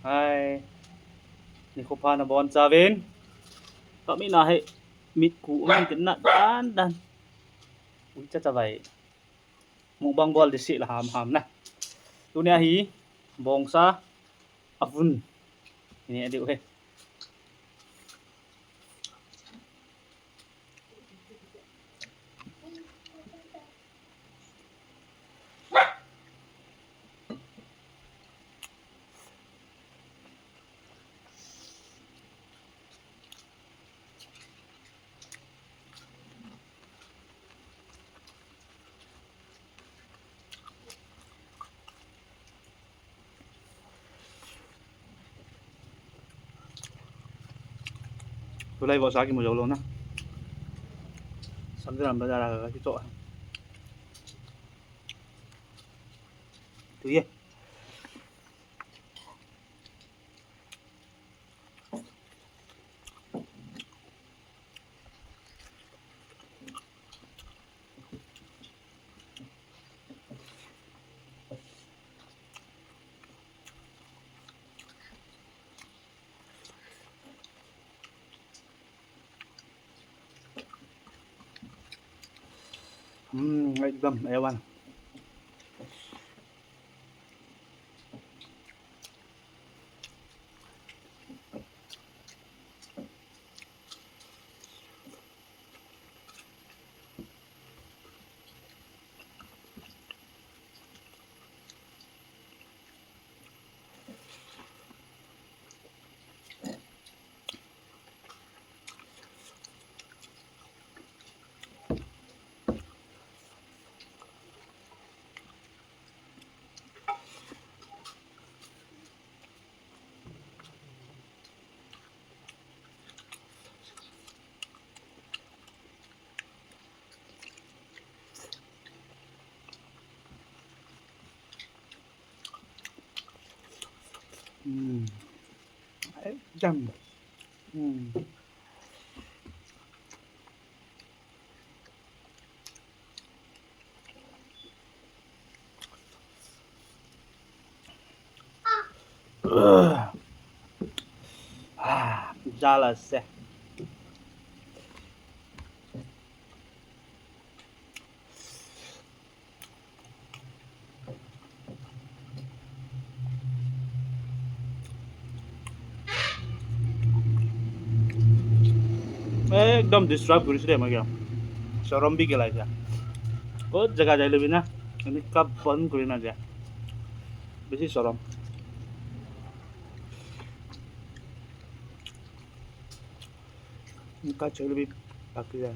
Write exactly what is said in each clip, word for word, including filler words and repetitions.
Hai. Ni ko pa na bon sa vin. Kami na hai. Mit ku ulang tin na dan dan. Ui cha cha bai. Mukbang bol disi la ham ham na. Tuni ahi bongsa avun. Ini adi uhe. Tulai bo saki mo jolo na. Sambil ambil darah kaki cok. Tu ye. Hmm, ekdam A one. Hmm. Ekdam. Hmm. Ah, jala se. Ekdom disturb kurise de moike. Sorom bi gelai dia. Kot jaga jai lobi na. Enika bon kuri na dia. Besi sorom. Enika chai lobi baki dia.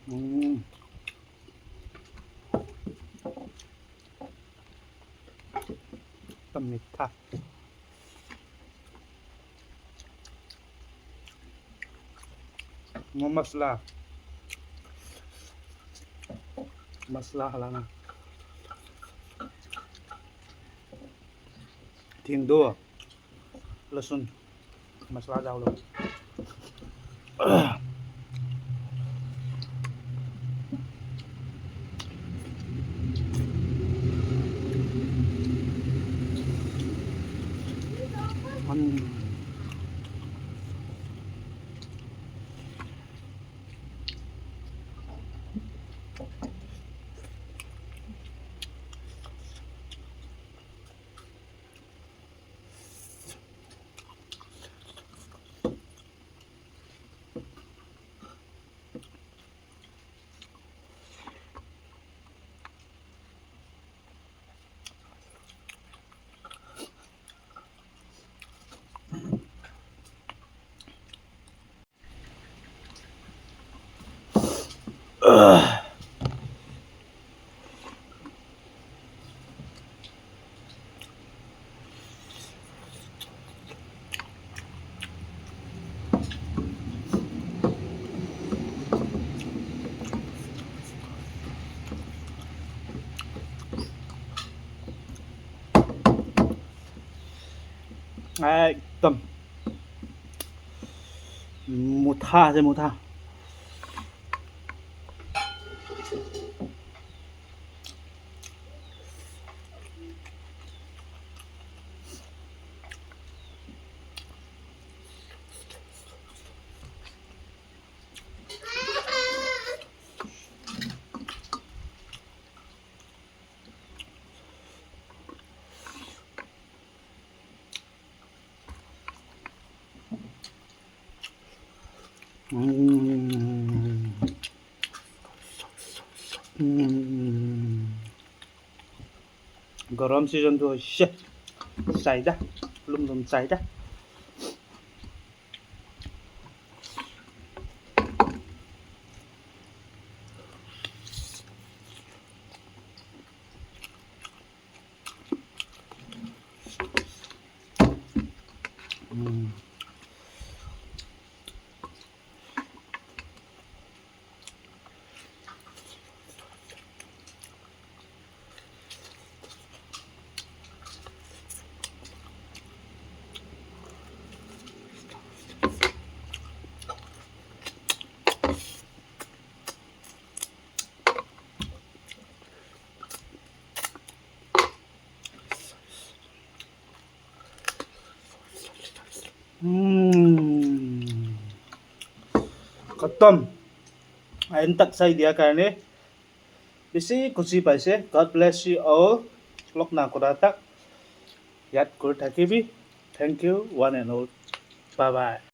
Hmm. Ekdom mitha. Mo masala. Masala halana. Thindo. Lasun. Masala dalo. Ekdom motha ase, motha. Mm. Mm. Garam season tu hoise. Saida. Lum lum saida. Mm. Mm. Khatam. End tak sai dia karne bisi khushi paise. God bless you all. Lok na kora tak. Yad kuri thakibi. Thank you, one and all. Bye bye.